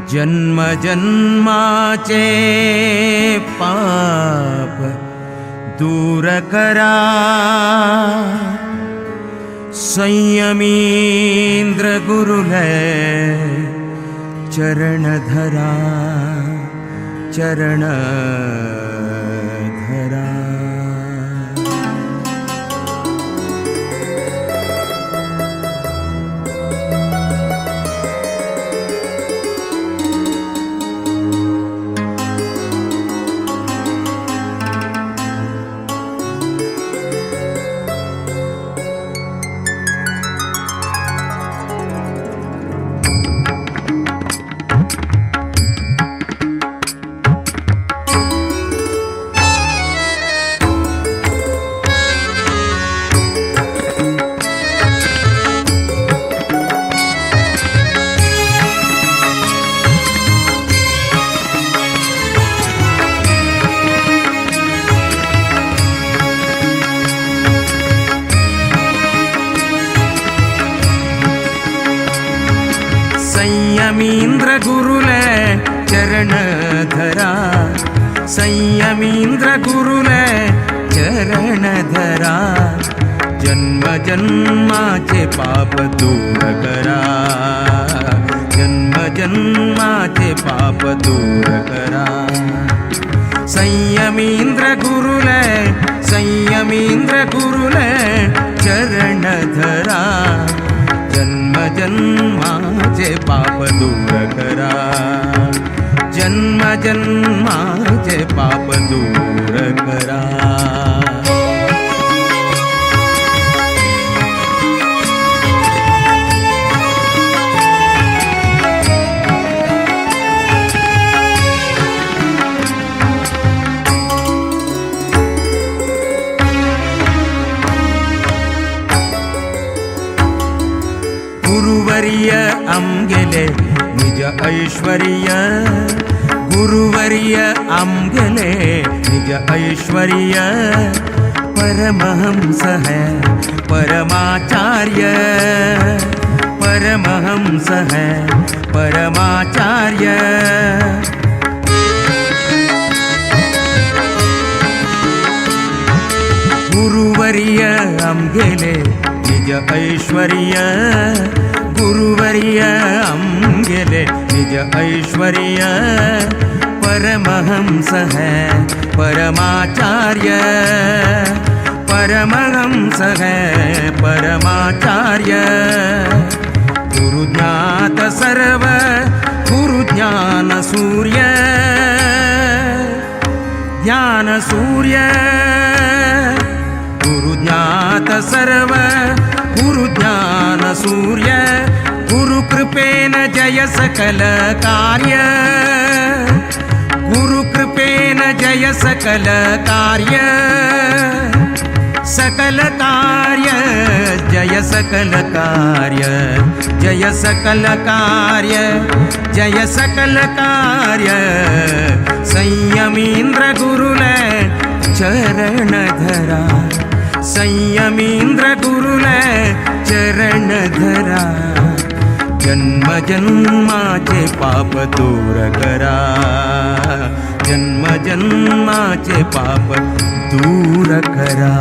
जन्म जन्माचे पाप दूर करा, संयमींद्र गुरुले चरण धरा, चरण धरा। संयमींद्र गुरुले चरण धरा, संयमींद्र गुरुले चरण धरा, जन्म जन्माचे पाप दूर करा, जन्म जन्माचे पाप दूर करा। संयमींद्र गुरुले, संयमींद्र गुरुले चरण धरा, जन्म जन्माचे पाप दूर करा, जन्म जन्माचे पाप दूर करा। गुरुवर्य आमगेले निज ऐश्वर्य, गुरुवर्य आमगेले निज ऐश्वर्य, परमहंस है परमाचार्य, परमहंस है परमाचार्य। गुरुवर्य आमगेले निज ऐश्वर्य, गुरुवर्य आमगेले निज ऐश्वर्य, परमहंस है परमाचार्य, परमहंस है परमाचार्य। गुरुज्ञात सर्व गुरुज्ञान सूर्य, ज्ञान सूर्य, गुरुज्ञात सर्व गुरुज्ञान सूर्य, गुरुकृपेन जय सकल कार्य, गुरुकृपेन जय सकल कार्य, सकल कार्य जय सकल कार्य, जय सकल कार्य, जय सकल कार्य। संयमींद्र गुरुले चरण धरा, संयमींद्र गुरुले चरण धरा, जन्म जन्माचे पाप दूर करा, जन्म जन्माचे पाप दूर करा।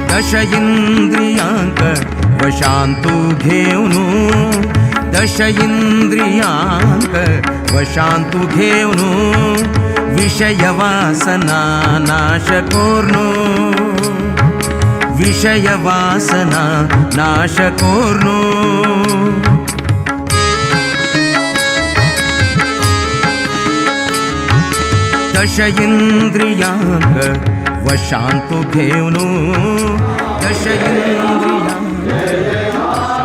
दश इंद्रियांक वशांतु घेऊन, दश इंद्रियांक वशांतु घेऊन, विषय वासना नाश कोर्नु, विषय वासना नाश कोर्नु। दश इंद्रियांक वशांतु घेऊन, दश इंद्रियांक राम।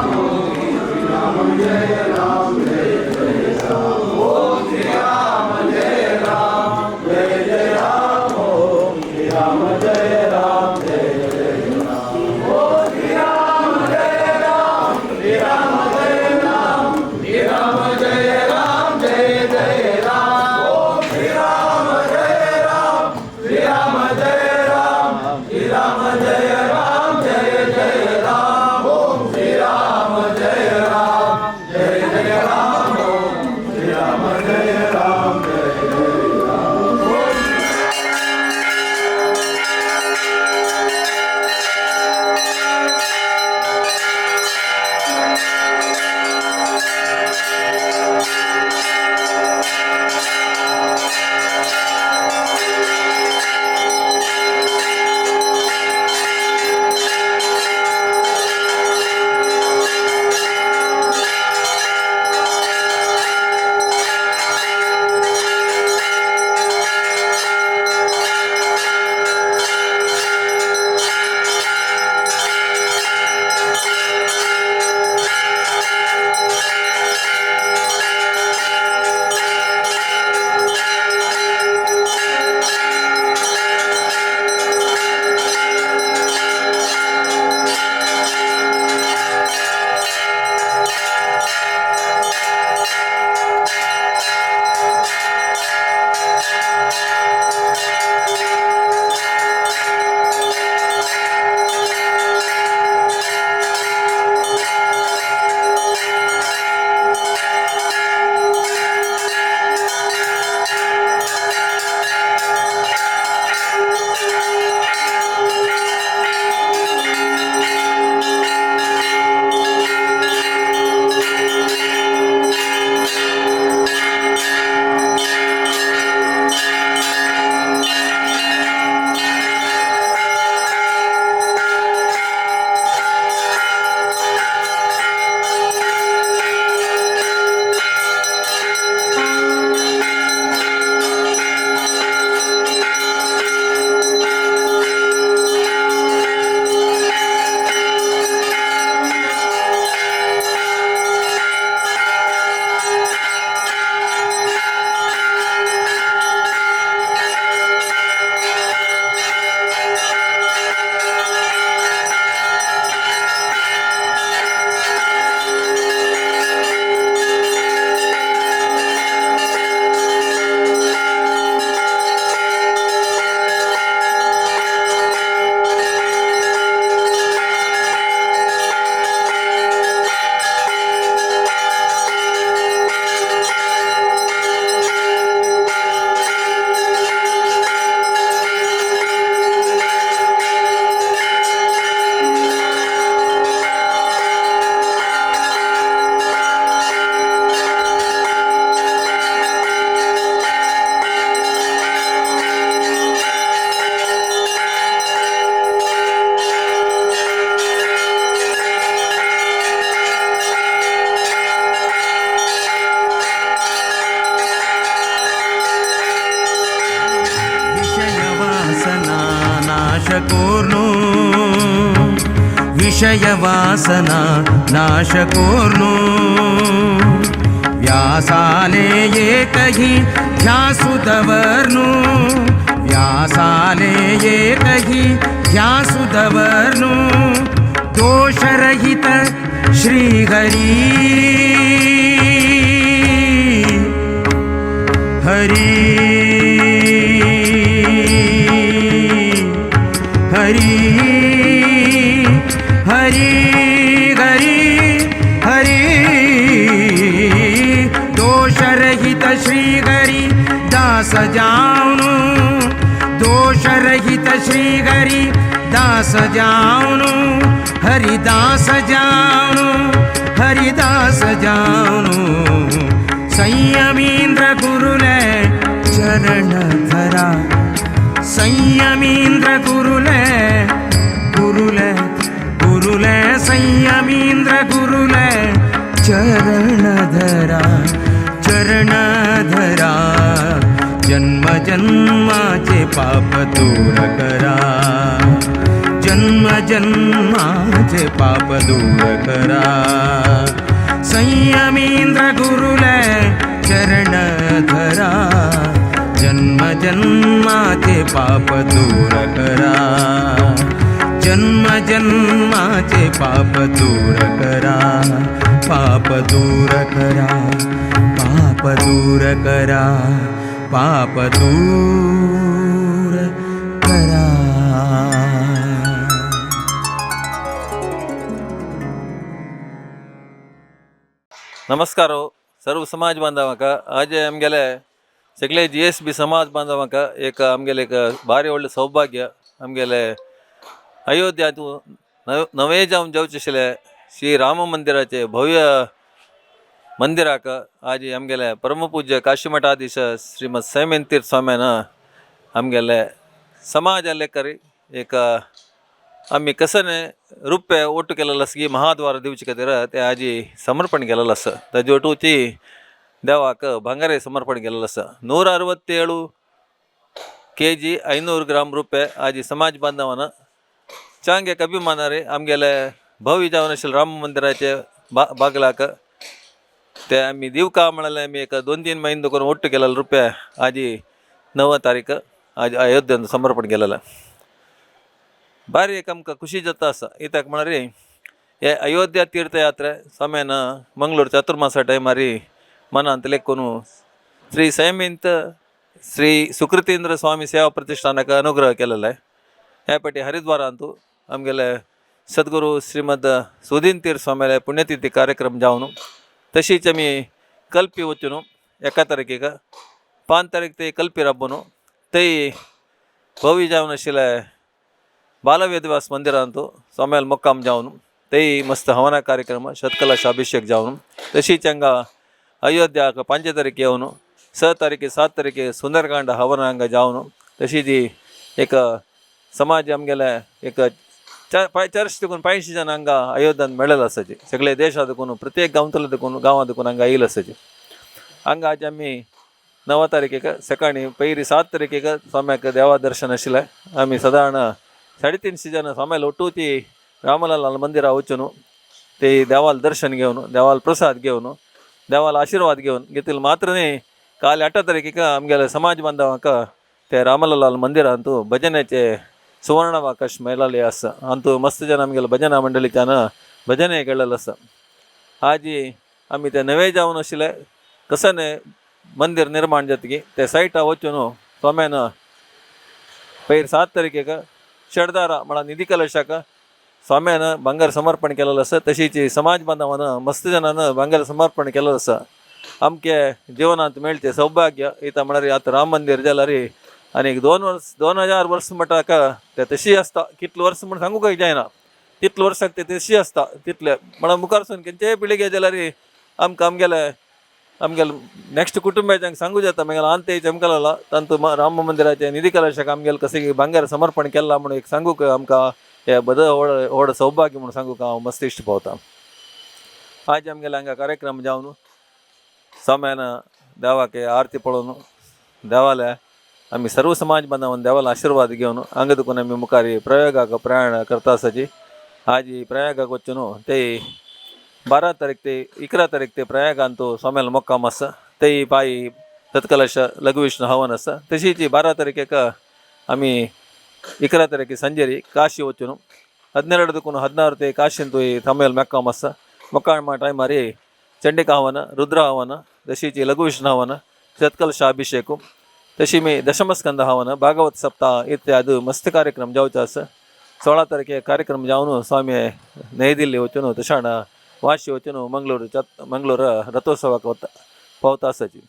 कोरनु विषय वासना नाश कोरनु व्यासाले एकही ध्यासु दवरनु व्यासाले एकही ध्यासु दवरनु दोषरहित श्रीहरी हरी हरी हरी हरी हरी दोषरहित श्रीहरी दास जाऊनु दोषरहित श्रीहरी दास जाऊनु हरिदास जाऊनु हरिदास जाऊनु संयमींद्र गुरुले चरण धरा संयमींद्र गुरुले गुरुले गुरुले संयमींद्र गुरुले चरण धरा चरण धरा जन्म जन्माचे पाप दूर करा जन्म जन्माचे पाप दूर करा संयमींद्र गुरुले चरण धरा जन्म जन्माचे पाप दूर करा जन्म जन्माचे पाप दूर करा पाप दूर करा पाप दूर करा पाप दूर करा। नमस्कार हो सर्व समाज बांधवांक। आज आमगेले सगळे जीएसबी समाज बांधवांक एक आमगेले एक भारी व्हडलें सौभाग्य आमगेले अयोध्यांतू नवें जावन जावचें आशिल्लें श्री राम मंदिराचें भव्य मंदिराक आज आमगेले परमपूज्य काशी मठाधीश श्रीमद सैमेन तीर्थ स्वाम्यान आमगेले समाजा लेकरी एक आमी कसने रुपये ಒಟ್ಟು केलेलो आसा की महाद्वार दिवचे खातीर ते आजी समर्पण केलेलो आसा। ताजे ओटूची देवाक भांगारे समर्पण केलेलो आसा। 167 केजी 500 ग्राम रुपये आजी समाज बांधवान चांग एक अभिमानारे आमगेले भव्य जावन आशिल्ले राम मंदिराचे बागलाक ते आमी दिवका म्हळ्यार आमी एक 2-3 म्हयने करून ಒಟ್ಟು केलेले रुपये आजी 9 तारीख आज अयोध्येन समर्पण केलेलं। भारी एक आमकां खुशी जाता आसा कित्याक म्हळ्यार हे अयोध्या तीर्थयात्रे समेन मंगळूर चातुर्मासा टायमार मनांत लेखून श्री सैमींत श्री सुकृतींद्र स्वामी सेवा प्रतिष्ठानाक अनुग्रह केलेलो। ह्या पाटी हरिद्वारांतू आमगेले सद्गुरू श्रीमद सुदीन तीर्थ स्वामीले पुण्यतिथी कार्यक्रम जावन तशीच आमी कल्पी वचून 1 तारखेक 5 तारीख ते कल्पी राबोवन थंय भव्य जावन आशिल्ले बालवेदव्यास मंदिरांतू स्वाम्याल मुक्काम जावन थंय मस्त हवना कार्यक्रम शतकलश अभिषेक जावन तशीच हांगा अयोध्याक 5 तारीख येवन 6 तारीख 7 तारीख सुंदरकांड हवन हांगा जावन तशी ती एक समाज आमगेले एक 400 देखून 500 जण हांगा अयोध्यान मेळ्ळेले आसाची। सगळे देशा देखून प्रत्येक गांवतले देखून गांवां देखून हांगा येयले आसाची। हांगा आज आमी 9 तारखेक सकाळी पयली 7 तारखेक स्वाम्याक देवा दर्शन आशिल्लें। आमी सादारण 350 जण स्वाम्याल ಒಟ್ಟು ती रामलाल मंदिरा वचून ते देवाल दर्शन घेवन देवाल प्रसाद घेवन देवाल आशीर्वाद घेवन घेतले मात्र न्ही काल 8 तारखेक आमगेले समाज बांधवांक ते रामलाल मंदिरांतू भजनाचे सुवर्णावकाश मेळ्ळेले आसा। अंतू मस्त जण आमगेले भजना मंडळीच्यान भजने केलेले आसा। आजी आमी ते नवे जावन आशिल्ले कसने मंदिर निर्माण जातकी ते सायटा वचून स्वाम्यान पयर 7 तारखेक षडदारा म्हळ्यार निधी कलशाक स्वाम्यान भांगर समर्पण केलेलं आसा। तशीच समाज बांधवान मस्त जणान भांगर समर्पण केलेलं आसा। आमके जिवनांत मेळचे सौभाग्य इता म्हळ्यार आतां राम मंदिर जाल्यार आनी 2000 वर्स म्हणटाक ते तशी आसता कितले वर्स म्हण सांगूंक जायना तितले वर्साक ते तशी आसता तितले म्हळ्यार मुखारसून खंयचेय पिळगे जाल्यार आमकां आमगेले आमगेले नेक्स्ट कुटुंबाच्यांक सांगू जाता मागीर आंते चमकला तांतू राम मंदिराचे निधी कलशाक आमगेले कशें भांगर समर्पण केलां म्हणून एक सांगूंक आमकां हे बद व्हड व्हड सौभाग्य म्हणून सांगूंक हांव मस्त इश्ट पावता। आज आमगेले हांगा कार्यक्रम जावन साम्यान देवाक आरती पळोवन देवाले आमी सर्व समाज बांधवान देवाला आशीर्वाद घेवन हांगा देखून आमी मुखार प्रयागाक प्रयाण करता आसाची. आज प्रयागाक वचून ते 12 तारीख ते 11 तारीख ते प्रयागांत स्वाम्याल मुक्काम आसा. ते पायी तत्कलश लघुविष्णू हवन आसा. तशीच 12 तारखेक आमी 11 तारखे संजेरी काशी वचून 12 देखून 16 ते काशींत स्वाम्याल मुक्काम आसा. मुक्काम टायमार चंडिका हवन, रुद्र हवन, तशीच लघुविष्णू हवन, शतकलश अभिषेक, तशी मी दशमस्कंद हवन, भागवत सप्ताह इत्यादी मस्त कार्यक्रम जावचे आसा. 16 तारखे कार्यक्रम जावन स्वामी नई दिल्ली वचून तशाण वाशी वचून मंगळूर मंगळूर रथोत्सवाक वता पावता आसाची.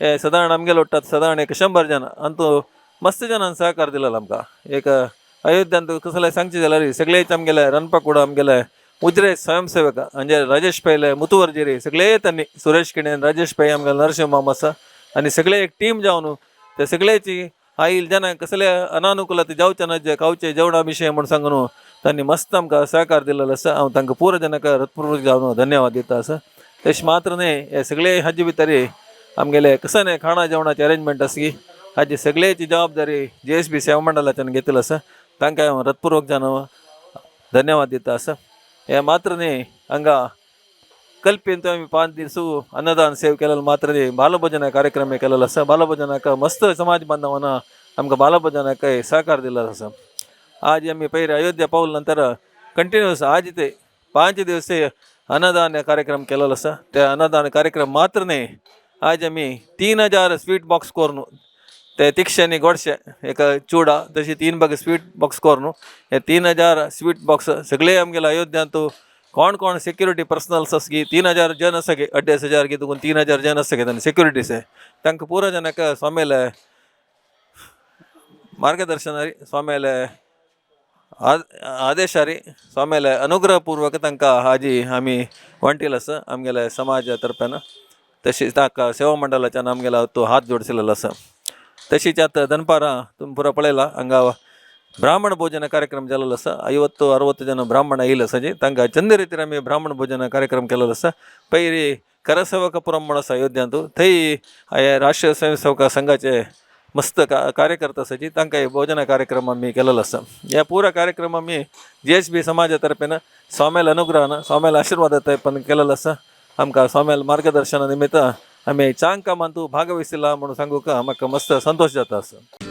हे सादारण आमगेले वट्टात सादारण एक 100 जन अंतू मस्त जनान सहकार दिलेलो आमकां. एक अयोध्यांत कसले सांगचे जाल्यार सगळेच आमगेले रांदपाकूड आमगेले उजरे स्वयंसेवक म्हणजे राजेश पै मुतुवर्जेरी सगळे त्यांनी सुरेश किणे, राजेश पै, आमगेले नरसिंह माम आसा आनी सगळे एक टीम जावन ते सगळेची आईल जनांक कसले अनानुकूलते जावचे ना जे खावचे जेवणा विशय म्हूण सांगून तांणी मस्त आमकां सहकार दिलेलो आसा. हांव तांकां पुरो जनांक हृत्पूर्वक जावन धन्यवाद दिता आसा. तशें मात्र न्हय, हे सगळे हाजे भितर आमगेले कसं न्हय खाणा जेवणाचे अरेंजमेंट आसा हाजी सगळ्याची जबाबदारी GSB सेवा मंडळाच्यान घेतलेली आसा. तांकां हांव हृत्पूर्वक जावन धन्यवाद दिता आसा. हे मात्र न्हय, हांगा कल्पेंत आमी 5 दीस अन्नदान सेव केलेलो मात्र न्हय, बालभोजन कार्यक्रम केलेलो आसा. बालभोजनाक मस्त समाज बांधवान आमकां बालभोजनाक सहकार दिलेलो आसा. आज आमी पयर अयोध्या पावले नंतर कंटिन्यूस आज ते 5 दिवस अन्नदान कार्यक्रम केलेलो आसा. ते अन्नदान कार्यक्रम मात्र न्हय, आज आमी 3000 स्वीट बॉक्स करून ते तिखशे आनी गोडशे एक चुडा तशी 3 बाग स्वीट बॉक्स करून हे 3000 स्वीट बॉक्स सगळे आमगेले अयोध्यांत कोण कोण सेक्युरिटी पर्सनल्स आसा 3000 जन आसा 2500 गी तुकून 3000 जन आसा तांणी सेक्युरिटीस तांकां पुरो जनाक स्वाम्याले मार्गदर्शनारी, स्वाम्याले आदेशारी, स्वाम्याले अनुग्रहपूर्वक तांकां हाजी आमी वांटिल आसा आमगेले समाजा तर्फेन. तशीच ताका सेवा मंडळाच्यान आमगेलो तो हात जोडशिल्लो आसा. तशीच आतां दनपारां तुमी पुरो पळयला हांगा ब्राह्मण भोजन कार्यक्रम जालेलो आसा. 50-60 जन ब्राह्मण येयले आसा जी तांकां चंद रितीन आमी ब्राह्मण भोजन कार्यक्रम केलेलो आसा. पयली करसेवकपुरम म्हूण आसा अयोध्यांत, थंय हे राष्ट्रीय स्वयंसेवक संघाचे मस्त कार्यकर्ता आसा जी तांकां भोजन कार्यक्रम आमी केलेलो आसा. ह्या पुरा कार्यक्रम आमी GSB समाजा तर्फेन स्वाम्याल अनुग्रहान, स्वाम्याल आशिर्वादा तर्फेन केलेलो आसा. आमकां स्वाम्याल मार्गदर्शना निमित्त आमी चांग कामांतू भागवहिसला म्हणून सांगूक म्हाका मस्त संतोश जाता आसा.